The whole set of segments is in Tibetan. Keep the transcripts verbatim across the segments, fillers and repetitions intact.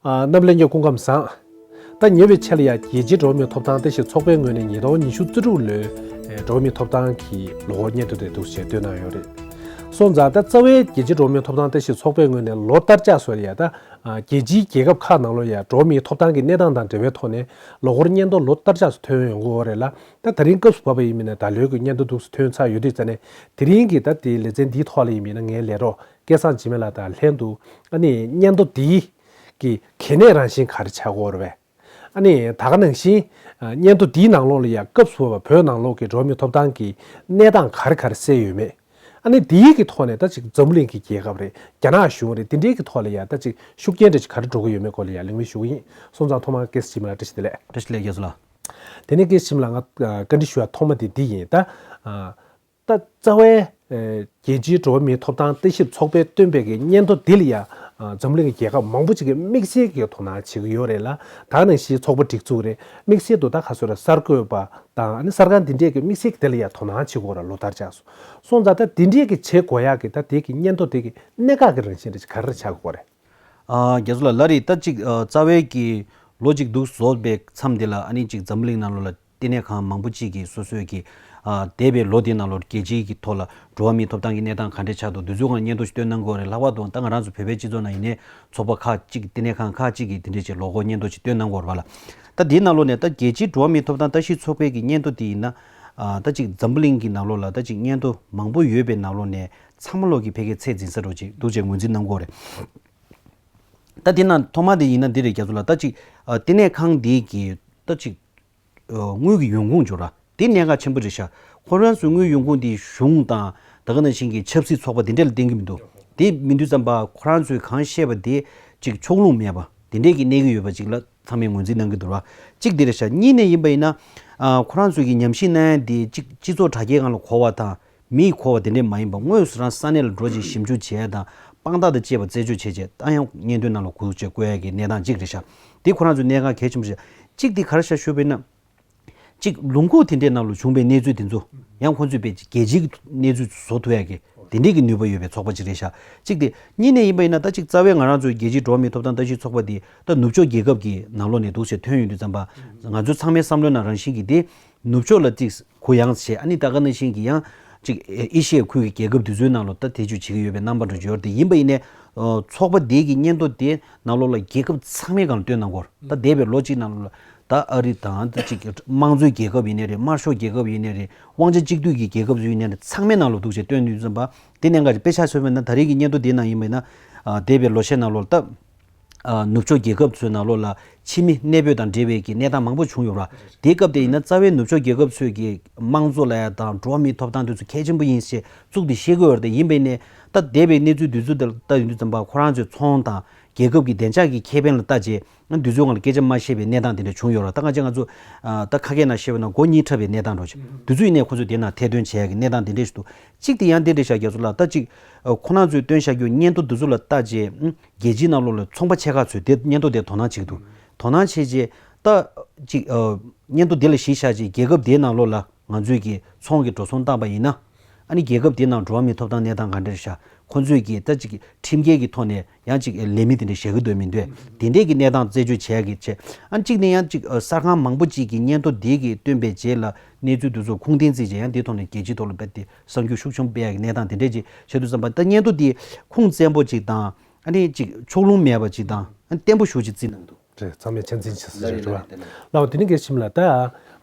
ཨ། རྣམ་པ་ལྷན་རྒྱས་སྐུ་ཁམས་བཟང་། ད་ཉེ་བའི་ཆར་ལ་ཡ་རྒྱལ་སྤྱིའི་འགྲོ་བ་མིའི་ཐོབ་ཐང་ལྟ་ཞིབ་ཚོགས་པའི་ངོས་ནས་ཉིས་སྟོང་ཉི་ཤུ་རྩ་དྲུག་ལོའི་ཨེ་འགྲོ་བ་མིའི་ཐོབ་ཐང་གི་ལོ་འཁོར་སྙན་ཐོ་དེ་འདུག་ཅེས་བཏོན་གནང་ཡོད་རེད། སོང་ཙང་ད་རྩ་བའི་རྒྱལ་སྤྱིའི་འགྲོ་བ་མིའི་ཐོབ་ཐང་ལྟ་ཞིབ་ཚོགས་པའི་ངོས་ནས་ལོ་ལྟར་ཆགས་སུ་ཡ་ད་ཨ་རྒྱལ་སྤྱིའི་རྒྱལ་ཁབ་ཁག་ནང་ལོགས་ཡ་འགྲོ་བ་མིའི་ཐོབ་ཐང་གི་གནས་སྟངས་དང་འབྲེལ་བའི་ཐོག་ནས་ལོ་འཁོར་སྙན་ཐོ་ལོ་ལྟར་ཆགས་སུ་ཐོན་ཡོང་གི་ཡོད་རེད་ལ། ད་ད་རིང་སྐབས་སུ་བབས་པ་ཡིན་མིན་ན་ད་ལོའི་གི་སྙན་ཐོ་འདུག་སེ་ཐོན་ཚར་ཡོད་དུས་ཙ་ནས་དེ་རིང་གི་ད་དེའི་ལེ་ཚན་འདིའི་ཐོག་ལ་ཡིན་མིན་ན་ངའི་ལས་རོགས་སྐལ་བཟང་འཇིགས་མེད་ལགས་དང་ལྷན་དུ་ཨ་ནི་སྙན་ཐོ་འདིའི་གི་གལ་གནད་རང་བཞིན་ག་རེ་ཆགས་ཀྱི་ཡོད་རེད་པས། ཨ་ནི་ད་ག་ནང་བཞིན་ཨ་སྙན་ཐོ་འདིའི་ནང་ལོགས་ལ་ཡང་སྐབས་སུ་བབས་པ་བོད་ནང་ལོགས་ཀྱི་འགྲོ་བ་མིའི་ཐོབ་ཐང་གི་གནས་སྟངས་ག་རེ་ག་རེ་གསལ་ཡོད་མེད། ཨ་ནི་འདིའི་གི་ཐོག་ནས་ད་ཅིག་འཛམ་བུ་གླིང་གི་རྒྱལ་ཁབ་རེད། རྒྱ་ནག་གཞུང་རེད། འདི་འདྲའི་གི་ཐོག་ལ་ཡང་ད་ཅིག་ཤུགས་རྐྱེན་འདྲ་ཅིག་ག་རེ་འགྲོ་གི་ཡོད་མེད་སྐོར་ལ་ཡང་གླེང་མོལ་ཞུ་གི་ཡིན། སོང་ཙང་ཐོག་མར་སྐལ་བཟང་འཇིགས་མེད་ལགས་བཀྲ་ཤིས་བདེ་ལེགས། བཀྲ་ཤིས་བདེ་ལེགས་རྒྱ་མཚོ་ལགས། དེ་ནས་སྐལ་བཟང་འཇིགས་མེད་ལགས་ང་ཨ་བཀའ་འདྲི་ཞུ་ཡ་ཐོག་མ་དེ་འདི་ཡིན། ད་ཨ་ད་རྩ་བའི་ཨེ་རྒྱལ་སྤྱིའི་འགྲོ་བ་མིའི་ཐོབ་ཐང་ལྟ་ཞིབ་ཚོགས་པས་བཏོན་པའི་གི་སྙན་ཐོ་འདི་ལ་ཡ་ཨ་འཛམ་གླིང་གི་རྒྱལ་ཁབ་མང་པོ་ཅིག་གིས་དམིགས་བསལ་གྱི་དོ་སྣང་བྱེད་ཀྱི་ཡོད་རེད་ལ། ད་ནང་བཞིན་ཚོགས་པ་སྒྲིག་འཛུགས་རེད། དམིགས་བསལ་དུ་ད་ག་ཚོད་རེད། གསར་འགོད་པ་དང་ཨ་ནི་གསར་ཁང་འདི་འདྲས་ཀྱི་དམིགས་བསལ་གྱི་དེ་ལ་ཡ་དོ་སྣང་བྱེད་དགོས་ར་ལོ་ལྟར་ཆགས་སོང་། སོང་ཙང་ད་འདི་འདྲས་ཀྱི་བྱེད་དགོས་ཡག་གི་ད་དེ་གི་སྙན་ཐོ་དེ་གི་གནད་འགག་གི་རང་བཞིན་རེ་ག་རེ་ཆགས་དགོས་རེད། ཨ་རྒྱ་མཚོ་ལགས་ལ་རེད། ད་ཅིག་ཨ་རྩ་བའི་གི་ལོ་གཅིག་འདུག་བཟོས་པའི་མཚམས་དེ་ལ་ཨ་ནི་ཅིག་འཛམ་གླིང་ནང་ལོགས་ལ་ལྟེ་གནས་ཁང་མང་པོ་ཅིག་གིས་སོ་སོའི་གི་ཨ་འདས་པའི་ལོ་དེ་ནང་ལོགས་རྒྱལ་སྤྱིའི་གི་ཐོག་ལ་འགྲོ་བ་མིའི་ཐོབ་ཐང་གི་གནས་སྟངས་ག་འདྲས་ཆགས་འདུག་དེ་ཚོའི་སྒང་སྙན་ཐོ་ཞིག་བཏོན་གནང་གི་ཡོད་རེད། ལྷག་པར་དུ་ད་ང་རང་ཚོ་བོད་པའི་སྤྱི་ཚོགས་ནང་ཡིན་ནའི་ཚོགས་པ་ཁག་ཅིག་ལྟེ་གནས་ཁང་ཁག་ཅིག་གིས་དེ་འདྲས་ཅིག་ལོ་འཁོར་སྙན་ཐོ་ཞིག་བཏོན་གནང་གི་ཡོད་རེད་པ་ལགས། ད་དེའི་ནང་ལོགས་ནས་ད་རྒྱལ་སྤྱིའི་འགྲོ་བ་མིའི་ཐོབ་ཐང་ལྟ་ཞིབ་ཚོགས་པའི་གི་སྙན་ཐོ་དེ་ཡིན་ན། ཨ་ད་ཅིག་འཛམ་བུ་གླིང་གི་ནང་ལོགས་ལ་ད་ཅིག་སྙན་ཐོ་མང་པོ་ཡོད་པའི་ནང་ལོགས་ནས་ཚང་མ་ལོག་གི་ཕ་གིའི་ཚད་འཛིན་ས་འདྲ་ཅིག་འདུག་ཅེས་ངོས་འཛིན་གནང་གི་ཡོད་རེད། ད་དེ་ནང་ཐོག་མ་དེ་ཡིན་ན་འདི་རེད་རྒྱ་མཚོ་ལགས། ད་ཅིག་ཨ་ལྟེ་གནས་ཁང་འདི་གི་ད་ཅིག་ཨ་དངུལ་གྱི་ཡོང་ཁུངས་ཅིག་ཡོད་ར། དེ་གནད་འགག་ཆེན་པོ་རེད་ཤག་ཁོ་རང་ཚོའི་དངུལ་ཡོང་ཁུངས་དེ་གཞུང་དང་ད་ག་ནང་བཞིན་གྱི་ཆབ་སྲིད་ཚོགས་པ་དེ་འདྲ་ལ་བརྟེན་གྱི་མི་འདུག་དེ་མི་འདུག་ཙམ་པ་ཁོ་རང་ཚོས་གང་བཤད་པ་དེ་ཅིག་ཕྱོགས་ལྷུང་མེད་པ་དེ་འདྲས་ཀྱི་གནས་ཀྱི་ཡོད་པ་ཅིག་ལ་ཚང་མས་ངོས་འཛིན་གནང་གི་འདུག་ར། གཅིག་དེ་རེད་ཤག་གཉིས་ནས་ཡིན་པ་ཡིན་ན། ཨ་ཁོ་རང་ཚོས་ཀྱི་ཉམས་ཞིབ་གནང་ཡ་དེ་གཅིག་སྤྱི་ཚོགས་དྲ་རྒྱའི་སྒང་ལ་གོ་བ་དང་མིས་གོ་བ་དེ་འདྲས་མ་ཡིན་པ་དངོས་སུ་རང་ས་གནས་ལ་འགྲོ་ཅིག་ཞིབ་འཇུག་བྱས་དང་དཔང་རྟགས་དང་བཅས་པ་རྩད་གཅོད་བྱས་རྗེས་ད་ཡང་སྙན་ཐོའི་ནང་ལ་འགོད་བྱས་བཀོད་ཡ་གི་གནས་སྟངས་གཅིག་རེད་ཤག་དེ་ཁོ་རང་ཚོའི་གནད་འགག་གལ་ཆེན་པོ་ཞིག་གཅིག་དེ་ག་རེ་ཤག་ཞུས་པ་ཡིན་ན། གཅིག་ལུང་ཁུག་དེ་འདྲའི་ནང་ལ་བྱུང་བའི་གནས་ཚུལ་དེ་ཚོ་ཡང་ཁོང་ཚོས་དཔེ་རྒྱལ་སྤྱིའི་གནས་ཚུལ་བཟོ་ཐུབ་ཡ་གི་དེ་འདྲའི་གི་ནུས་པ་ཡོད་པའི་ཚོགས་པ་ཅིག་རེད་ཤག་གཅིག་དེ། གཉིས་ནས་ཡིན་པ་ཡིན་ན་ད་ཅིག་རྩ་བའི་ང་རང་ཚོའི་རྒྱལ་སྤྱིའི་འགྲོ་བ་མིའི་ཐོབ་ཐང་ལྟ་ཞིབ་ཚོགས་པ་དེ་ད་ནུབ་ཕྱོགས་རྒྱལ་ཁབ་ཀྱི་ནང་ལོགས་ནས་འདུག་སེ་ཐོན་ཡོང་དུས་ཙམ་པ་ང་ཚོའི་ཚང་མའི་བསམ་བློའི་ནང་རང་བཞིན་གྱི་དེ་ནུབ་ཕྱོགས་ལ་ཅིག་གུ་ཡངས་བྱས། ཨ་ནི་ད་ག་ནང་བཞིན་གྱི་ཡང་ཅིག་ཨེ་ཤི་ཡའི་ཁུལ་གྱི་རྒྱལ་ཁབ་དེ་ཚོའི་ནང་ལོགས་ད་ཐེ་བྱུས་བྱེད་ཀྱི་ཡོད་པའི་རྣམ་པ་འདྲ་ཅིག་ཡོད་རེད། དེ་ཡིན་པ་ཡིན་ནའི་ཚོགས་པ་དེ་གི་སྙན་ཐོ་དེ་ནང་ལོགས་ལ་རྒྱལ་ཁབ་ཚང་མའི་སྒང་ལ་བཏོན་གནང་གི་ཡོད་རེད། ད་འདས་པའི་ལོ་གཅིག་ནང་ལོགས་ལ། ད་ཨ་རི་དང་ད་ཅིག་དམངས་གཙོའི་རྒྱལ་ཁབ་ཡིན་ནའི་རེད། དམར་ཤོག་རྒྱལ་ཁབ་ཡིན་ནའི་རེད། དབང་ཆ་གཅིག་སྡུད་ཀྱི་རྒྱལ་ཁབ་ཚོ་ཡིན་ནའི་རེད། ཚང་མའི་ནང་ལ་འདུག་ཅེས་བཏོན་དུས་ཙམ་པ་དེ་གནད་འགག་ཅིག་དཔེ་ཆ་བཟོས་པ་ཡིན་ན་ད་རེས་ཀྱི་སྙན་ཐོ་དེའི་ནང་ཡིན་པ་ཡིན་ན། ཨ་འདས་པའི་ལོ་ཤས་ནང་ལོགས་ལ་ད་ཨ་ནུབ་ཕྱོགས་རྒྱལ་ཁབ་ཚོའི་ནང་ལོགས་ལ་ཕྱི་མི་གནས་སྤོས་དང་འབྲེལ་བའི་གི་གནས་སྟངས་མང་པོ་བྱུང་ཡོད་ར། དེའི་སྐབས་དེ་ཡིན་ན་རྩ་བའི་ནུབ་ཕྱོགས་རྒྱལ་ཁབ་ཚོས་ཀྱི་དམངས་གཙོ་ལབ་ཡ་དང་འགྲོ་བ་མིའི་ཐོབ་ཐང་དེ་ཚོ་གལ་ཆེན་པོ་ཡིན་ཞེས་བཙུགས་ཏེ་བཤད་ཀྱི་ཡོད་རེད། དེ་ཡིན་པ་ཡིན་ནའི་ད་འདས་པའི་གནས་ཚུལ་དེ་ཚོ་དེ་ལ་ལྟ་ཡོང་དུས་ཙམ་པ་ཁོ་རང་ཚོའི་ཚོང་དང་རྒྱལ་ཁབ་ཀྱི་བདེ་འཇགས་ཀྱི་ཁེ་ཕན་ལ་ལྟ་རྗེས། ཨ་དུས་ཚོད་སྒང་ལ་སྐད་ཆ་མ་བཤད་པའི་གནས་སྟངས་དེ་འདྲ་བྱུང་ཡོད་རེད། ད་ང་ཚོ་ང་ཚོ་ཨ་ད་ཁ་སྐད་ནང་བཤད་པ་ན་མགོ་གཉིས་འཁྲབ་པའི་གནས་སྟངས་འདྲ་བྱུང་། དུས་ཚོད་ཡིན་ནའི་ཁོ་ཚོས་དེ་ནང་ཐེར་འདོན་བྱས་ཡ་གི་གནས་སྟངས་དེ་འདྲ་ཞིག་འདུག་གཅིག་དེ་ཡང་དེ་འདྲ་ཤག་རྒྱ་མཚོ་ལགས། ད་ཅིག་ཨ་ཁོ་རང་ཚོས་བཏོན་བཞག་རྒྱུ་སྙན་ཐོ་དེ་ཚོ་ལ་ལྟ་རྗེས། ཨ་རྒྱལ་སྤྱིའི་ནང་ལོགས་ལ་ཚོང་པ་ཆེ་ཁག་ཚོས་དེ་སྙན་ཐོ་དེ་དོ་སྣང་བྱེད་ཀྱི་འདུག་དོ་སྣང་བྱས་རྗེས་ད་ཅིག་ཨ་སྙན་ཐོ་དེ་ལ་གཞི་བཞག་རྗེས་རྒྱལ་ཁབ་དེའི་ནང་ལོགས་ལ་ང་ཚོས་ཀྱི་ཚོང་གི་འགྲོ་སོང་བཏང་པ་ཡིན་ན། ཨ་ནི་རྒྱལ་ཁབ་དེའི་ནང་འགྲོ་བ་མིའི་ཐོབ་ཐང་གནས་སྟངས་ག་འདྲ་རེད་ཤག་ཁོང་ཚོས་ཀྱིས་ད་ཅིག་ཁྲིམས་འགལ་གྱི་ཐོག་ནས་ཡང་ཅིག་ལས་མི་དེ་འདྲ་བཞག་གི་འདུག་མི་འདུག་དེ་འདྲས་ཀྱི་གནས་སྟངས་རྩད་གཅོད་བྱས་ཀྱི་བྱས། ཨ་ནི་གཅིག་ནས་ཡང་ཅིག་གསར་ཁང་མང་པོ་ཅིག་གིས་སྙན་ཐོ་འདི་གི་བཏོན་པའི་རྗེས་ལ་གནས་ཚུལ་དེ་ཚོ་ཁུངས་ལྡན་བརྩིས་བྱས། ཡང་འདིའི་ཐོག་ནས་རྒྱལ་སྤྱིའི་ཐོག་ལ་རྦད་དེ་གསར་འགྱུར་ཤུགས་ཆེན་པོ་སྤེལ་ཡག་གི་གནས་སྟངས་དེ་འདྲས་ཅིག་བྱེད་དུས་ཙམ་པ། ད་སྙན་ཐོ་འདི་ཁུངས་བཙན་པོ་ཅིག་དང་། ཨ་ནི་ཅིག་ཕྱོགས་ལྷུང་མེད་པ་ཅིག་དང་། ཨ་ནི་བརྟན་པོ་ཞེ་པོ་ཅིག་བརྩིས་གནང་འདུག་རེད། ཚང་མས་ཆ་འཛིན་བྱེད་ས་ཞིག་རེད་བ། ལགས་འོ། དེ་ནས་རྒན་ཁྱིམ་ལགས། ད་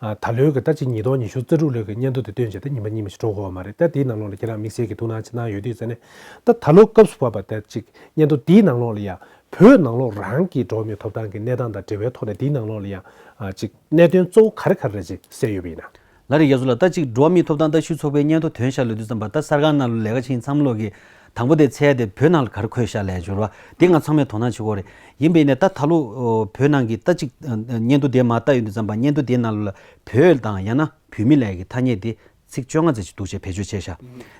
ཨ་ད་ལོའི་གི་ད་ཅིག་ཉིས་སྟོང་ཉི་ཤུ་རྩ་དྲུག་ལོའི་གི་སྙན་ཐོ་དེ་བཏོན་བྱས་ད་ཉི་མ་གཉིས་མ་ཞིག་འགྲོ་གི་ཡོད་མ་རེད། ད་དེའི་ནང་ལོགས་ལ་ཁྱེད་རང་དམིགས་བསལ་གྱི་ཐུགས་སྣང་ཅིག་གནང་ཡོད་དུས་ཙ་ནས། ད་ད་ལོ་སྐབས་སུ་བབས་པ་ད་ཅིག་སྙན་ཐོ་དེའི་ནང་ལོགས་ལ་ཡང་བོད་ནང་ལོགས་རང་གི་འགྲོ་བ་མིའི་ཐོབ་ཐང་གི་གནས་སྟངས་དང་འབྲེལ་བའི་ཐོག་ནས་དེའི་ནང་ལོགས་ལ་ཡང་ཨ་ཅིག་གནད་དོན་གཙོ་བོ་ག་རེ་ག་རེ་རེད་ཅིག་གསལ་ཡོད་པ་ཡིན་ན། ལགས་རེད། རྒྱ་མཚོ་ལགས། ད་ཅིག་འགྲོ་བ་མིའི་ཐོབ་ཐང་ལྟ་ཞིབ་ཚོགས་པའི་སྙན་ཐོ་ཐོན་ཤག་ལབ་དུས་ཙམ་པ། ད་གསར་ཁང་ནང་ལ་ལས་ཀ་བྱེད་མཁན་ཚང་མ་ལོག་གིས་དང་པོ་དེ་འཚོལ་ཡ་དེ་བོད་ནང་ལ་ག་རེ་འཁོད་ཤག་ལབ་ཡ་འབྱོར་བ་དེ་ང་ཚང་མས་དོ་སྣང་བྱེད་ཀྱི་ཡོད་རེད། ཡིན་པས་ན་ད་ད་ལོ་ཨོ་བོད་ནང་གི་ད་ཅིག་ཨ་ཨ་སྙན་ཐོ་དེ་མར་བལྟ་ཡོང་དུས་ཙམ་པ། སྙན་ཐོ་དེའི་ནང་ལ་བོད་དང་ཡང་ན་བོད་མི་ལབ་ཡ་གི་ཐ་སྙད་དེ་ཚིག་བཅོ་ལྔ་ཙམ་ཅིག་འདུག་ཅེས་བེད་སྤྱོད་བྱས་ཤག་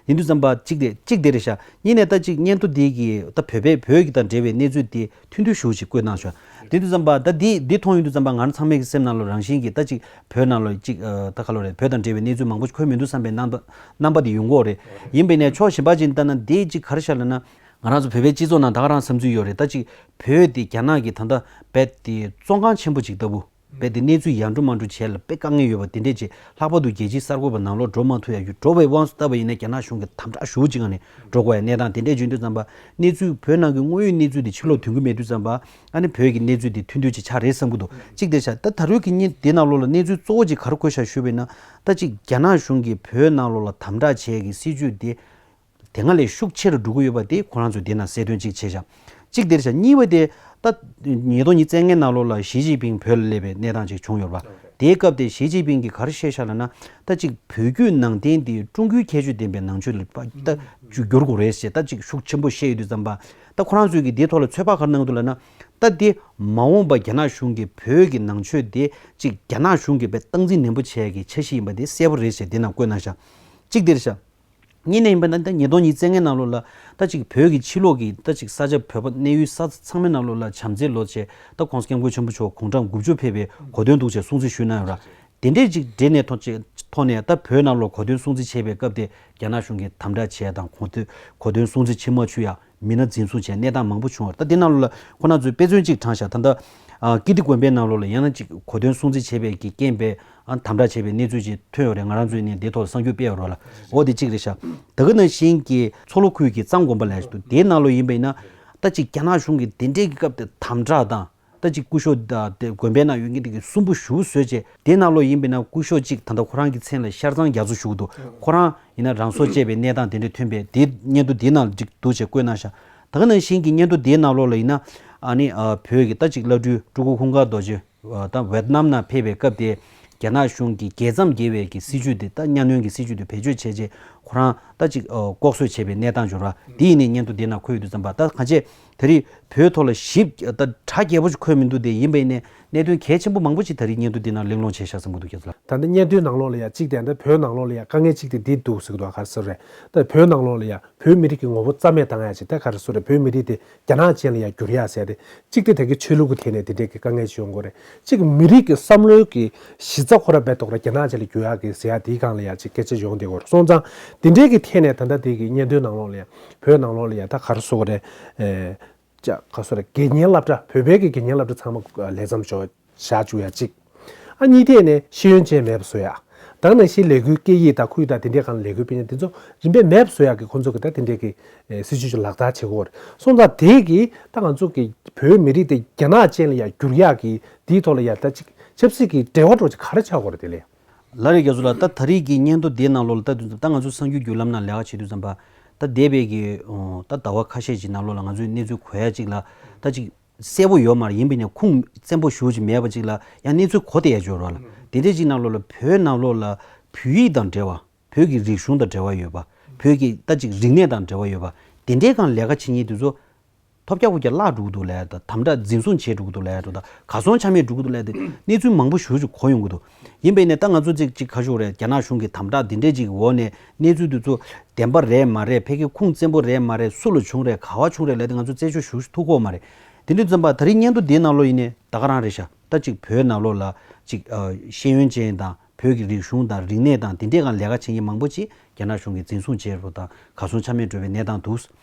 ཡིན་དུས་ཙམ་པ་གཅིག་དེ་གཅིག་དེ་རེད་ཤག་གཉིས་ནས་ད་ཅིག་སྙན་ཐོ་དེ་གི་ད་བོད་པའི་བོད་ཀྱི་དང་འབྲེལ་བའི་གནས་ཚུལ་དེ་ཐུང་ཐུང་ཞེ་པོ་ཅིག་བཀོད་གནང་ཤག་དེ་དུས་ཙམ་པ་ད་འདི་འདི་མཐོང་ཡོང་དུས་ཙམ་པ། ང་རང་ཚང་མའི་གི་སེམས་ནང་ལ་རང་བཞིན་གྱིས་ད་ཅིག་བོད་ནང་ལ་ཅིག་ཨ་ད་ག་ལབ་དགོས་རེད། བོད་དང་འབྲེལ་བའི་གནས་ཚུལ་མང་པོ་ཞིག་འཁོད་མི་འདུག་བསམ་པའི་རྣམ་པ་རྣམ་པ་དེ་ཡོང་གི་ཡོད་རེད། ཡིན་པས་ན་ཕྱོགས་གཞན་པ་ཅིག་ནས་བལྟས་ན་འདི་ཅིག་ག་རེ་ཤག་ལབ་ན། ང་རང་ཚོ་བོད་པའི་སྤྱི་ཚོགས་ནང་ད་ག་རང་བསམ་ཚུལ་ཡོད་རེད། ད་ཅིག་བོད་དེ་རྒྱ་ནག་གི་ད་ལྟ་རྦད་དེ་བཙོན་ཁང་ཆེན་པོ་ཅིག་ལྟ་བུ། རྦད་དེ་གནས་ཚུལ་ཡར་འགྲོ་མར་འགྲོ་བྱས་ལ་དཔེ་དཀའ་ངལ་ཡོད་པ་དེ་འདྲས་ཅིག། ལྷག་པར་དུ་རྒྱལ་སྤྱིའི་གསར་འགོད་པ་ནང་ལོགས་འགྲོ་མ་ཐུབ་ཡ་རྒྱུ། འགྲོ་བའི་དབང་དུ་བཏབ་པ་ཡིན་ན་རྒྱ་ནག་གཞུང་གི་དམ་དྲག་ཞེ་པོ་ཅིག་ངང་ནས་འགྲོ་དགོས་ཡ་གནས་སྟངས་དེ་འདྲས་བྱུང་དུས་ཙམ་པ། གནས་ཚུལ་བོད་ནང་གི་དངོས་ཡོད་གནས་ཚུལ་དེ་ཕྱི་ལོགས་ཐོན་གྱི་མེད་དུས་ཙམ་པ། ཨ་ནི་བོད་ཀྱི་གནས་ཚུལ་དེ་ཐུང་ཐུང་ཅིག་ཆགས་རེད་བསམ་གྱི་འདུག། གཅིག་དེ་ཤ། ད་ད་རེས་ཀྱི་བརྙན་དེ་ནང་ལོགས་ལ་གནས་ཚུལ་གཙོ་བོ་ཅིག་ག་རེ་གོ་ཤག་ཞུས་པ་ཡིན་ན། ད་ཅིག་རྒྱ་ནག་གཞུང་གིས་བོད་ནང་ལོགས་ལ་དམ་དྲག་བྱས་ཀྱི་སྲིད་བྱུས་དེ་དེ་སྔ་ལས་ཤུགས་ཆེ་རུ་འགྲོ་གི་ཡོད་པ་དེ་ཁོ་རང་ཚོས་དེ་ནང་གསལ་སྟོན་གཅིག་བྱས་ཤག། གཅིག་དེ་རེད་ཤག། གཉིས་པ་དེ་ད་ཉིས་སྟོང་ཉི་ཤུ་རྩ་ལྔའི་ནང་ལོགས་ལ་ཞི་ཅིན་ཕིང་བོད་ལ་སླེབས་པའི་གནས་སྟངས་ཅིག་བྱུང་ཡོད་རེད་པ། དེའི་སྐབས་དེ་ཞི་ཅིན་ཕིང་གིས་ག་རེ་བཤད་ཤག་ལབ་ན། ད་ཅིག་བོད་བརྒྱུད་ནང་བསྟན་དེ་ཀྲུང་གོའི་ཁྱད་ཆོས་ལྡན་པའི་ནང་ཆོས་ལ་ད་བསྒྱུར་དགོས་རེད་ཞེས་ད་ཅིག་ཤུགས་ཆེན་པོ་བཤད་ཡོད་དུས་ཙམ་པ། ད་ཁོ་རང་ཚོས་ཀྱིས་དེའི་ཐོག་ལ་ཚོད་དཔག་ག་རེ་གནང་གི་འདུག་ལབ་ན། ད་དེ་མ་འོངས་པ་རྒྱ་ནག་གཞུང་གིས་བོད་ཀྱི་ནང་ཆོས་དེ་ཅིག་རྒྱ་ནག་གཞུང་གིས་དཔེ་སྟངས་འཛིན་ནན་པོ་བྱས་ཀྱི་འཆར་གཞི་ཡིན་པ་དེ་གསལ་པོ་རེད་ཞེས་དེ་ནང་བཀོད་གནང་ཤག། གཅིག་དེ་རེད་ཤག། གཉིས་ནས་ཡིན་པ་ན་ད་ཉིས་སྟོང་ཉི་ཤུ་རྩ་ལྔའི་ནང་ལོགས་ལ་ད་ཅིག་བོད་ཀྱི་ཕྱི་ལོགས་ཀྱི་ད་ཅིག་ས་ཆ་བོད་པ་གནས་ཡུལ་ས་ཚང་མའི་ནང་ལོགས་ལ་བྱམས་བརྩེའི་ལོ་བྱས། ད་༸གོང་ས་༸སྐྱབས་མགོན་ཆེན་པོ་མཆོག་དགུང་གྲངས་དགུ་བཅུ་ཕེབས་པའི་གོ་སྟོན་འདུག་ཅེས་སྲུང་བརྩི་ཞུས་གནང་ཡོད་ར། དེ་འདྲས་ཅིག་འབྲེལ་ནས་ཐོག་ཅིག་ཐོག་ནས་ད་བོད་ནང་ལོགས་ལ་གོ་སྟོན་སྲུང་བརྩི་བྱས་པའི་སྐབས་དེ་རྒྱ་ནག་གཞུང་གིས་དམ་དྲག་བྱས་དང་གོ་སྟོན་གོ་སྟོན་སྲུང་བརྩི་བྱེད་མ་བཅུག་ཡ། མི་སྣ་འཛིན་བཟུང་བྱས་གནས་སྟངས་མང་པོ་བྱུང་བ་རེད། ད་དེ་ནང་ལོགས་ལ་ཁོ་རང་ཚོས་དཔེ་མཚོན་གཅིག་དྲངས་ཤག། ད་ལྟ་ཨ་ཀིརྟི་དགོན་པའི་ནང་ལོགས་ལ་ཡང་ན་ཅིག་གོ་སྟོན་སྲུང་བརྩི་བྱས་པའི་གི་རྐྱེན་པས་ཨ་དམ་དྲག་བྱས་པའི་གནས་ཚུལ་ཅིག་ཐོན་ཡོད་རེད། ང་རང་ཚོས་ནས་དེ་ཐོག་ལ་གསར་འགྱུར་སྤེལ་ཡོད་རེད་ལ། འོ་དེ་གཅིག་རེད་ཤག། ད་ག་ནང་བཞིན་གྱི་མཚོ་ལྷོ་ཁུལ་གྱི་གཙང་དགོན་པ་ལབ་ཡ་ཞིག་འདུག། དེའི་ནང་ལོགས་ཡིན་པ་ཡིན་ན་ད་ཅིག་རྒྱ་ནག་གཞུང་གིས་དེ་འདྲའི་གི་སྐབས་དེ་དམ་དྲག་དང་། ད་ཅིག་སྐུ་ཞབས་ད་དེ་དགོན་པའི་ནང་ཡོད་མཁན་དེ་གི་སུན་པོ་ཞེ་པོ་བཟོས་བྱས། དེ་ནང་ལོགས་ཡིན་པ་ཡིན་ན་སྐུ་ཞབས་གཅིག་ད་ལྟ་ཁོ་རང་གི་མཚན་ལ་ཤར་གཙང་རྒྱ་མཚོ་ཞུ་གི་འདུག། ཁོ་རང་ཡིན་ན་རང་སྲོག་བཅད་པའི་གནས་སྟངས་དེ་འདྲ་ཐོན་པས་དེ་སྙན་ཐོ་དེའི་ནང་ཅིག་འདུག་ཅེས་བཀོད་གནང་ཤག། ད་ག་ནང་བཞིན་གྱི་སྙན་ཐོ་དེའི་ནང་ལོགས་ལ་ཡིན་ན་ཨ་ནི་ཨ་བོད་ཀྱི་ད་ཅིག་བླ་སྤྲུལ་སྤྲུལ་སྐུ་ཧུན་དགའ་རྡོ་རྗེ་ད་ཝེ་ཏི་ནམ་ནང་ཕེབས་པའི་སྐབས་དེ་རྒྱ་ནག་གཞུང་གིས་རྒྱལ་མཚམས་བརྒལ་བའི་གི་སྲིད་བྱུས་དེ་ད་གཉའ་གནོན་གྱི་སྲིད་བྱུས་དེ་བེད་སྤྱོད་བྱས་རྗེས་ཁོ་རང་ད་ཅིག་ཨ་ལྐོག་གསོད་བྱས་པའི་གནས་སྟངས་འབྱོར་བ་དེ་ཡིན་ནའི་སྙན་ཐོ་དེའི་ནང་འཁོད་ཡོད་དུས་ཙམ་པ་ད་གང་ཅི། ད་རེས་བོད་ཐོག་ལ་ཞིབ་ད་གྲ་རྒྱས་པོ་ཞིག་འཁོད་མི་འདུག། དེ་ཡིན་པ་ཡིན་ནའི་གནད་དོན་གལ་ཆེན་པོ་མང་པོ་ཞིག་ད་རེས་སྙན་ཐོ་འདི་ནང་གླེང་སློང་བྱས་ཤག་བསམ་གྱི་འདུག་ཁྱེད་ཚོ་ལ། ད་ལྟ་སྙན་ཐོའི་ནང་ལོགས་ལ་ཡ་གཅིག་དེ་ད་བོད་ནང་ལོགས་ལ་ཡ་དཀའ་ངལ་གཅིག་དེ་འདི་འདུག་ཟེར་གི་འདུག་ག་རེ་ཟེར་རེད། ད་བོད་ནང་ལོགས་ལ་ཡ་བོད་མི་རིགས་ཀྱི་ངོ་བོ་རྩ་མེད་བཏང་ཡ་ཅིག་ད་ག་རེ་ཟེར་རེད། བོད་མི་རིགས་དེ་རྒྱ་ནག་ཅན་ལ་ཡ་བསྒྱུར་ཡ་ཟེར་ཏེ་གཅིག་དེ་ད་གི་ཆོས་ལུགས་ཀྱི་ཐད་ནས་དེ་འདྲས་ཀྱི་དཀའ་ངལ་ཅིག་ཡོང་གི་རེད། གཅིག་མི་རིགས་ཀྱི་བསམ་བློའི་གི་གཞི་རྩ་ཁོ་ར་རྦད་དེ་རྒྱ་ནག་ཅན་ལ་བསྒྱུར་ཡ་གི་ཟེར་ཡ་དེའི་སྒང་ལ་ཡ་ཅིག་སྐད་ཆ་ཡོང་བསྡད་ཀྱི་ཡོད་རེད། སོང་ཙང་དེ་འདྲས་ཀྱི་ཐད་ནས་ད་ལྟ་དེ་གི་སྙན་ཐོའི་ནང་ལོགས་ལ་ཡ་བོད་ནང་ལོགས་ལ་ཡ་ད་ག་རེ་ཟེར་དགོས་རེད། ཨེ། ཅ་ག་སོ་རེ་དགེ་བསྙེན་སློབ་གྲྭ་བོད་པའི་གི་དགེ་བསྙེན་སློབ་གྲྭ་ཚང་མ་ལས་མཚམས་འཇོག་བཞག་བཅུག་ཡ་གཅིག། ཨ་གཉིས་ཐད་ནས་ཤེས་ཡོན་ཅན་མེད་པ་བཟོ་ཡ། ད་ནང་བཞིན་ལས་འགུལ་སྐད་ཡིག་དང་ཁུལ་དང་དེ་འདྲའི་སྒང་ལ་ལས་འགུལ་སྤེལ་མཁན་དེ་ཚོ་རིམ་པས་མེད་པ་བཟོ་ཡ་གི་ཁོང་ཚོ་གི་ད་དེ་འདྲའི་གི་སྲིད་བྱུས་ཅིག་ལག་བསྟར་བྱེད་དགོས་རེད། སོང་ཙང་དེ་གི་ད་ང་ཚོ་གི་བོད་མི་རིགས་དེ་རྒྱ་ནག་ཅན་ལ་ཡ་བསྒྱུར་ཡ་གི་དེའི་ཐོག་ལ་ཡ་ད་ཅིག་ཆབ་སྲིད་ཀྱི་འབྲེལ་བ་འདྲ་ཅིག་ག་རེ་ཆགས་དགོས་རེད་དེ་ལས། ལ་རེ་རྒྱ་མཚོ་ལགས། ད་ད་རེས་ཀྱི་སྙན་ཐོ་འདིའི་ནང་ལོགས་ལ་ལྟ་དུས་ཙམ་ད་ང་ཚོ་གསར་འགྱུར་བརྒྱུད་ལམ་ནང་ལས་ཀ་བྱེད་དུས་ཙམ་པ་ད་འདས་པའི་གི་ད་ཟླ་བ་ཁ་ཤས་ཅིག་ནང་ལོགས་ལ་ང་ཚོས་གནས་ཚུལ་གོ་ཡ་ཅིག་ལ་ད་ཅིག་གསལ་པོ་ཡོད་མ་རེད། ཡིན་པས་ནས་ཁུངས་བཙན་པོ་ཞེ་པོ་ཅིག་མེད་པ་ཅིག་ལ་ཡང་གནས་ཚུལ་གོ་བསྡད་ཡ་ཅིག་ཡོད་རེད་ལ། དེ་འདྲས་ཅིག་ནང་ལོགས་ལ་བོད་ནང་ལོགས་ལ་བོད་ཡིག་དང་འབྲེལ་བ། བོད་ཀྱི་རིག་གཞུང་དང་འབྲེལ་བ་ཡོད་པ། བོད་ཀྱི་ད་ཅིག་རིག་གནས་དང་འབྲེལ་བ་ཡོད་པ། དེ་འདྲའི་སྒང་ལས་ཀ་བྱེད་མཁན་དེ་ཚོ་ཐོབ་རྒྱག་ཁུར་རྒྱག་བརླག་འགྲོ་གི་འདུག་ལབ་ཡ་དང་། དམ་དྲག་འཛིན་བཟུང་བྱེད་འགྲོ་གི་འདུག་ལབ་ཡ་འདྲ་དང་། གར་སོང་ཆ་མེད་འགྲོ་གི་འདུག་ལབ་ཡ་དེ་གནས་ཚུལ་མང་པོ་ཞེ་པོ་ཅིག་གོ་ཡོང་གི་འདུག། ཡིན་པས་ནས་ད་ང་ཚོ་ཅིག་ཅིག་ག་ཞུ་རེད། རྒྱ་ནག་གཞུང་གི་དམ་དྲག་འདི་འདྲས་ཅིག་འོག་ནས་གནས་ཚུལ་དེ་ཚོ་བདེན་པ་རེད་མ་རེད། ཕ་གི་ཁུངས་བཙན་པོ་རེད་མ་རེད། སུ་ལ་བྱུང་རེད། ག་པར་བྱུང་རེད་ལབ་དེ་ང་ཚོ་རྩད་གཅོད་ཞེ་པོ་ཅིག་ཐུབ་ཀྱི་ཡོད་མ་རེད། དེ་འདྲ་དུས་ཙམ་པ་ད་རེས་སྙན་ཐོ་འདིའི་ནང་ལོགས་ཡིན་ནའི་ད་ག་རང་རེད་ཤག། ད་ཅིག་བོད་ནང་ལོགས་ལ་ཅིག་ཨ་ཤེས་ཡོན་ཅན་དང་བོད་ཀྱི་རིག་གཞུང་དང་རིག་གནས་དང་དེ་འདྲའི་སྒང་ལས་ཀ་བྱེད་མཁན་མང་པོ་ཅིག་རྒྱ་ནག་གཞུང་གིས་འཛིན་བཟུང་བྱས་རོགས་དང་གར་སོང་ཆ་མེད་འགྲོ་བའི་གནས་སྟངས་འདུག།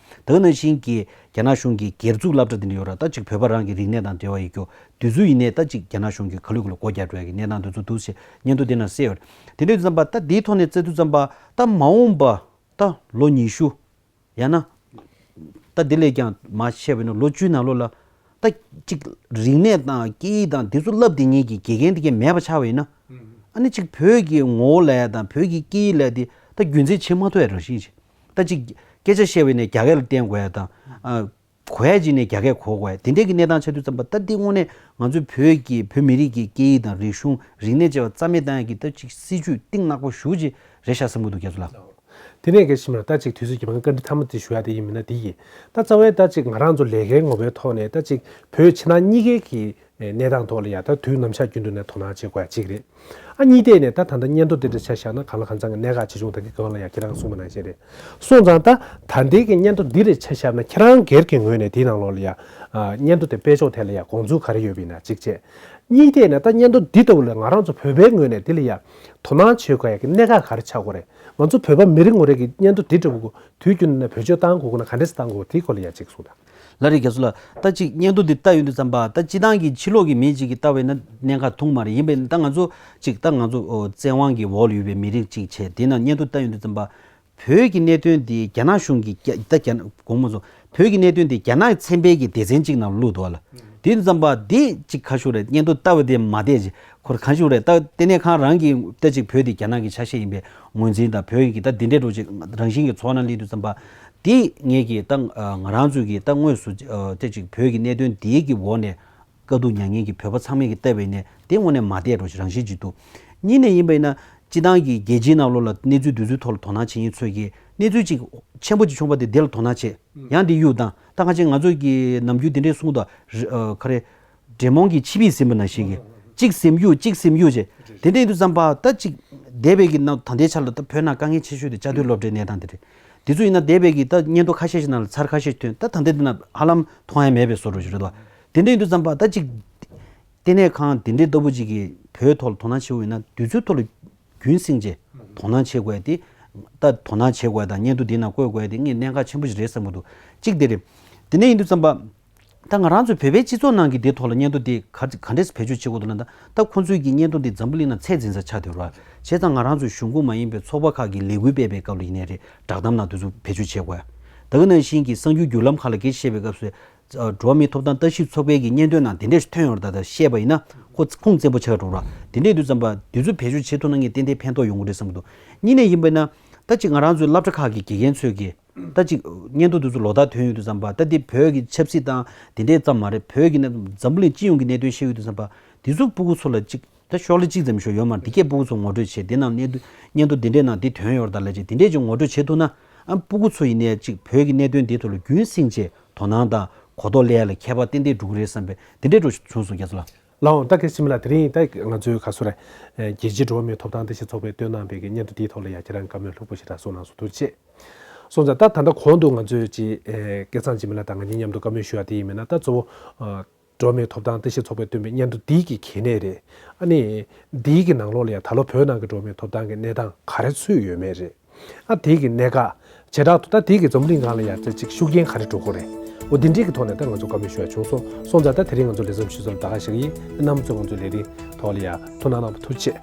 ད་ག་ནང་བཞིན་གྱི་རྒྱ་ནག་གཞུང་གི་སྒེར་བཙུགས་སློབ་གྲྭ་དེ་འདྲ་ཡོད་ར། ད་ཅིག་བོད་པ་རང་གི་རིག་གནས་དང་འབྲེལ་བ་ཡོད་རྒྱུ་དེ་ཚོ་ཡིན་ནའི་ད་ཅིག་རྒྱ་ནག་གཞུང་གིས་ག་ལེར་ག་ལེར་སྒོ་རྒྱག་འགྲོ་ཡ་གི་གནས་སྟངས་དེ་ཚོ་འདུག་ཅེས་སྙན་ཐོ་དེ་ནང་གསལ་ཡོད་རེད། དེ་འདྲ་དུས་ཙམ་པ་ད་དེའི་ཐོག་ནས་བཙལ་དུས་ཙམ་པ་ད་མ་འོངས་པ་ད་ལོ་ཉི་ཤུ། ཡང་ན། ད་དེ་ལས་ཀྱང་མ་བཤད་པ་ཡིན་ན་ལོ་བཅུའི་ནང་ལོགས་ལ། ད་ཅིག་རིག་གནས་དང་སྐད་ཡིག་དང་དེ་ཚོ་བསླབ་བསྡད་མཁན་གྱི་དགེ་རྒན་དེ་གས་མེད་པ་ཆགས་པ་ཡིན་ན། ཨ་ནི་ཅིག་བོད་ཀྱི་ངོ་བོ་ལབ་ཡ་དང་བོད་ཀྱི་སྐད་ཡིག་ལབ་དེ་ད་རྒྱུན་འཛིན་བྱེད་མ་ཐུབ་ཡ་རང་བཞིན་ཅིག། ད་ཅིག་སྐད་ཆ་བཤད་པ་ཡིན་ན་རྒྱ་སྐད་ལ་བསྟན་དགོས་ཡ་དང་། ཨ། གོ་ཡ་ཅིག་ནས་རྒྱ་སྐད་གོ་དགོས་ཡ་དེ་འདྲའི་གི་གནས་སྟངས་ཆགས་དུས་ཙམ་པ། ད་འདི་དངོས་གནས་ང་ཚོའི་བོད་ཀྱི་བོད་མི་རིགས་ཀྱི་སྐད་ཡིག་དང་རིག་གཞུང་རིག་གནས་བཅས་པ་རྩ་མེད་བཏང་ཡ་གི་ད་ཅིག་སྲིད་བྱུས་གཏིང་ནག་པོ་ཞེ་པོ་ཅིག་རེད་ཤག་བསམ་གྱི་འདུག་རྒྱ་མཚོ་ལགས། དེ་ནས་གལ་ཆེ་མིན་ད་ཅིག་དུས་ཚོད་ཀྱི་བང་བཀའ་འདྲི་མཐའ་མ་དེ་ཞུ་ཡ་དེ་ཡིན་མིན་ན་དེ་ཡིན། ད་རྩ་བའི་ད་ཅིག་ང་རང་ཚོ་ལས་ཀའི་ངོ་བོའི་ཐོག་ནས་ད་ཅིག་བོད་ཕྱི་ནང་གཉིས་ཀའི་གི་ གནས་སྟངས་ཐོག་ལ་ཡ་ད་དུས་ནམ་ཞག་རྒྱུན་དུ་ནས་དོ་སྣང་བྱེད་དགོས་ཡ་གཅིག་རེད། ཨ་གཉིས་ཐད་ནས་ད་ད་ལྟ་སྙན་ཐོ་དེ་འདྲ་ཆ་བཞག་ན་གང་ལ་གང་འཚམ་གྱི་གནད་འགག་ཆེ་ཆུང་ད་གི་གང་ལ་ཡ་ཁྱེད་རང་གསུངས་པ་ནང་བཞིན་རེད། སོང་ཙང་ད་ད་ལྟའི་གི་སྙན་ཐོ་འདི་རེད་ཆ་བཞག་ན་ཁྱེད་རང་སྒེར་གྱི་ངོས་ནས་དེའི་ནང་ལོགས་ལ་ཡ་སྙན་ཐོ་དེ་སྤེལ་ཕྱོགས་ཐད་ལ་ཡ་དགོངས་ཚུལ་ག་རེ་ཡོད་པ་ཡིན་ན་གཅིག་བྱས། གཉིས་ཐད་ནས་ད་སྙན་ཐོ་འདི་ལྟ་བུ་ལ་ང་རང་ཚོ་བོད་པའི་ངོས་ནས་དེ་ལ་ཡ་དོ་སྣང་བྱེད་དགོས་ཡ་གི་གནད་འགག་ག་རེ་ཆགས་དགོས་རེད། ང་ཚོ་བོད་པ་མི་རེ་ངོ་རེ་གི་སྙན་ཐོ་འདི་འདྲ་བོ་དུས་རྒྱུན་ནས་བེད་སྤྱོད་བཏང་དགོས་ཀྱི་ན་ག་འདྲས་བཏང་དགོས་དེའི་སྐོར་ལ་ཡ་གཅིག་གསུངས་དང་། ལགས་རེད། རྒྱ་མཚོ་ལགས། ད་ཅིག་སྙན་ཐོ་འདི་ལྟ་ཡོང་དུས་ཙམ་པ་ད་སྤྱི་བཏང་གི་ཕྱི་ལོགས་ཀྱི་མི་ཅིག་གིས་ལྟ་བས་ན་གནད་འགག་མཐོང་མ་རེད། ཡིན་པས་ན་ད་ང་ཚོ་ཅིག་ད་ང་ཚོ་ཨོ་བཙན་དབང་གི་འོག་ལ་ཡོད་པའི་མི་རིགས་ཅིག་བྱས་དེ་ན་སྙན་ཐོ་ལྟ་ཡོང་དུས་ཙམ་པ་བོད་ཀྱི་གནད་དོན་འདི་རྒྱ་ནག་གཞུང་གིས་རྒྱ་ད་རྒྱ་ནག་དགོངས་མ་སོང་། བོད་ཀྱི་གནད་དོན་འདི་རྒྱ་ནག་ཚན་པའི་གི་སྡེ་ཚན་ཅིག་ནང་བླུགས་འདུག་བ་ལ། དེ་ཡིན་དུས་ཙམ་པ་འདི་ཅིག་ཁ་ཤོ་རེད། སྙན་ཐོ་ལྟ་བ་དེ་མ་བསྡད་ཅིག་ཁོར་གང་ཞིག་རེད། ད་ལྟེ་གནས་ཁང་རང་གིས་ལྟ་ཅིག་བོད་དེ་རྒྱ་ནག་གི་ཆ་ཤས་ཡིན་པའི་ངོས་འཛིན་དང་བོད་ཀྱི་ད་འདི་འདྲའི་འགྲོ་ཅིག་རང་བཞིན་གྱི་ཚོགས་ནང་སླེབས་དུས་ཙམ་པ་དེ་ངེད་ཀྱིས་ད་ང་རང་ཚོས་ཀྱིས་ད་དངོས་སུ་ལྟ་ཅིག་བོད་ཀྱི་གནད་དོན་དེའི་གི་འོག་ནས་དཀའ་སྡུག་མྱངས་མཁན་གྱི་བོད་པ་ཚང་མས་ཀྱིས་ལྟ་བས་ནས་དེ་དངོས་གནས་མ་བསྡད་འགྲོ་ཅིག་རང་བཞིན་ཅིག་འདུག་གཉིས་ནས་ཡིན་པ་ཡིན་ན་སྤྱི་བཏང་གི་རྒྱལ་སྤྱིའི་ནང་ལོགས་ལ་གནས་ཚུལ་འདི་ཚོའི་ཐོག་ལ་དོ་སྣང་བྱེད་མཁན་ཚོས་ཀྱིས་གནས་ཚུལ་ཅིག་ཆེན་པོ་ཅིག་བྱུང་བ་དེ་འདི་ལ་དོ་སྣང་བྱེད་ཡང་འདི་གཡུག་དང་ད་ག་ཅིག་ང་ཚོས་ཀྱིས་ནམ་རྒྱུན་དེ་འདྲའི་གསུངས་དང་ག་རེ། འདྲེ་མོང་གི་ཆི་བིས་ཟིན་པ་ནང་བཞིན་གྱི། གཅིག་ཟིན་གཡུག་གཅིག་ཟིན་གཡུག་བྱས། དེ་འདྲ་ཡིན་དུས་ཙམ་པ་ད་གཅིག་འདས་པའི་གི་ནང་ད་ལྟའི་ཆ་ལ་ད་བོད་ནང་དཀའ་ངལ་ཆེ་ཤོས་དེ་བཅའ་སྡོད་སློབ་གྲྭའི་གནས་སྟངས་དེ་རེད། དེ་ཚོ་ཡིན་ན་འདས་པའི་གི་ད་སྙན་ཐོ་ཁ་ཤས་ཤིག་ནང་ལ་ཚར་ཁ་ཤས་ཐོན་ད་ད་ལྟ་དེ་ན་ཧ་ལམ་མཐོང་ཡ་མེད་པའི་བཟོ་འདྲ་ཞིག་རེད་དོ། དེ་འདྲ་ཡིན་དུས་ཙམ་པ་ད་གཅིག་ལྟེ་གནས་ཁང་དེ་འདྲའི་ལྟ་བུ་ཅིག་གིས་བོད་ཐོག་ལ་དོ་སྣང་བྱེད་འོས་ན་དུས་ཚོད་ཐོག་ལ་རྒྱུན་སྲིང་བྱས་དོ་སྣང་བྱེད་དགོས་ཡ་དེ། ད་དོ་སྣང་བྱེད་དགོས་ཡ་དང་སྙན་ཐོ་འདི་ནང་བཀོད་དགོས་ཡ་དེ་ངས་གནད་འགག་ཆེན་པོ་ཞིག་རེད་བསམ་གྱི་འདུག་གཅིག་དེ་རེད། དེ་ནས་ཡིན་དུས་ཙམ་པ། ད་ང་རང་ཚོའི་བོད་པའི་སྤྱི་ཚོགས་ནང་གི་དེ་ཐོག་ལ་སྙན་ཐོ་དེ་ག་ག་འདྲས་བེད་སྤྱོད་བྱེད་དགོས་འདུག་ན་ད་ད་ཁོང་ཚོའི་གི་སྙན་ཐོ་དེ་འཛམ་བུ་གླིང་ནང་ཚད་འཛིན་ས་ཆགས་བསྡད་རེད་བ། བྱས་ཙང་ང་རང་ཚོའི་གཞུང་ཁོངས་མ་ཡིན་པའི་ཚོགས་པ་ཁག་གིས་ལས་འགུལ་སྤེལ་བའི་སྐབས་ལ་ཡིན་ནའི་རེད་བསྒྲགས་གཏམ་ནང་དེ་ཚོ་བེད་སྤྱོད་བྱེད་དགོས། ད་ག་ནང་བཞིན་གྱི་གསར་འགྱུར་བརྒྱུད་ལམ་ཁག་ལ་སྐད་ཆ་བཤད་པའི་སྐབས་སུ། འགྲོ་བ་མིའི་ཐོབ་ཐང་ལྟ་ཞིབ་ཚོགས་པའི་གི་སྙན་ཐོ་ནང་དེ་འདྲས་ཐོན་ཡོད་རེད་ད་ད་བཤད་པ་ཡིན་ན་ཁོ་ཁུངས་བཙན་པོ་ཆགས་འགྲོ་ར། དེ་འདྲས་དུས་ཙམ་པ་དེ་ཚོ་བེད་སྤྱོད་བྱེད་ཐུབ་ན་ངས་ཏན་ཏན་ཕན་ཐོགས་ཡོང་གི་རེད་བསམ་གྱི་འདུག་གཉིས་ནས་ཡིན་པ་ཡིན་ན། ད་ཅིག་ང་རང་ཚོའི་སློབ་གྲྭ་ཁག་གི་དགེ་རྒན་ཚོས་ཀྱིས། ད་ཅིག་སྙན་ཐོ་དེ་ཚོ་ལོ་ལྟར་ཐོན་ཡོང་དུས་ཙམ་པ་ད་དེ་བོད་ཀྱི་ཆབ་སྲིད་དང་དེ་འདྲས་ཙམ་མ་རེད། བོད་ཀྱི་ནས་འཛམ་བུ་གླིང་སྤྱི་ཡོངས་ཀྱི་གནད་དོན་བཤད་ཡོང་དུས་ཙམ་པ་དེ་ཚོ་སྤུ་གུ་ཚོ་ལ་ཅིག་ད་ཤོག་ལྷེ་གཅིག་ཙམ་ཞིག་ཡོད་མ་རེད། དེ་གས་སྤུ་གུ་ཚོ་ངོ་སྤྲོད་བྱས་དེ་ནང་གནད་དོན་སྙན་ཐོ་དེ་འདྲས་ནང་དེ་ཐོན་ཡོད་རེད་ད་ལབ་ཅིག་དེ་འདྲས་ཅིག་ངོ་སྤྲོད་བྱེད་ཐུབ་ན་ཨ་སྤུ་གུ་ཚོ་ཡིན་ནའི་ཅིག་བོད་ཀྱི་གནད་དོན་དེ་ཐོག་ལ་རྒྱུན་སྲིང་བྱས་དོ་སྣང་དང་གོ་རྟོགས་སླེབས་ཡ་ལ་ཁྱད་པར་ཏན་ཏན་འགྲོ་གི་རེད་བསམ་པས་དེ་འདྲས་འགྲོ་བྱུང་སོང་རྒྱ་མཚོ་ལགས། ལགས་འོང་ད་གལ་སྲིད་མི་ལ་དེ་རིང་ད་ང་ཚོའི་ག་སུ་རེད། རྒྱལ་སྤྱིའི་འགྲོ་བ་མིའི་ཐོབ་ཐང་ལྟ་ཞིབ་ཚོགས་པས་བཏོན་གནང་བའི་གི་སྙན་ཐོ་དེའི་ཐོག་ལ་ཡ་ཁྱེད་རང་བཀའ་མོལ་ལྷུག་པོ་ཞིག་རག་སོང་གནང་སོང་ཐུགས་རྗེ་ཆེ། སོང་ཙང་ད་ད་ལྟ་གོང་དུ་ང་ཚོས་ཀྱི་སྐལ་བཟང་འཇིགས་མེད་ལགས་དང་ང་གཉིས་མཉམ་དུ་བཀའ་མོལ་ཞུ་ཡ་དེ་ཡིན་མིན་ན་ད་གཙོ་བོ་འགྲོ་བ་མིའི་ཐོབ་ཐང་ལྟ་ཞིབ་ཚོགས་པས་བཏོན་པའི་སྙན་ཐོ་འདིའི་གི་གལ་གནད་རེད། ཨ་ནི་འདིའི་གི་ནང་ལོགས་ལ་ཡ་ད་ལོ་བོད་ནང་གི་འགྲོ་བ་མིའི་ཐོབ་ཐང་གི་གནས་སྟངས་ག་རེ་ཚུད་ཡོད་མེད་རེད། ཨ་དེའི་གི་གནད་འགག་བྱེ་བྲག་ཏུ་ད་དེའི་གི་འཛམ་བུ་གླིང་སྒང་ལ་ཡ་ད་ཅིག་ཤུགས་རྐྱེན་ག་རེ་འགྲོ་གི་རེད། འོ་འདི་འདྲའི་གི་ཐོག་ནས་ད་ང་ཚོ་བཀའ་མོལ་ཞུ་ཡ་བྱུང་སོང་། སོང་ཙང་ད་དེ་རིང་ང་ཚོ་ལས་མཚམས་ཞུ་ས་ལ་ད་ག་ཞིག་ཡིན། རྣམ་པ་ཚོ་ང་ཚོའི་ལས་རིམ་ཐོག་ལ་ཡ་ཐུགས་སྣང་གནང་བ་ཐུགས་རྗེ་ཆེ།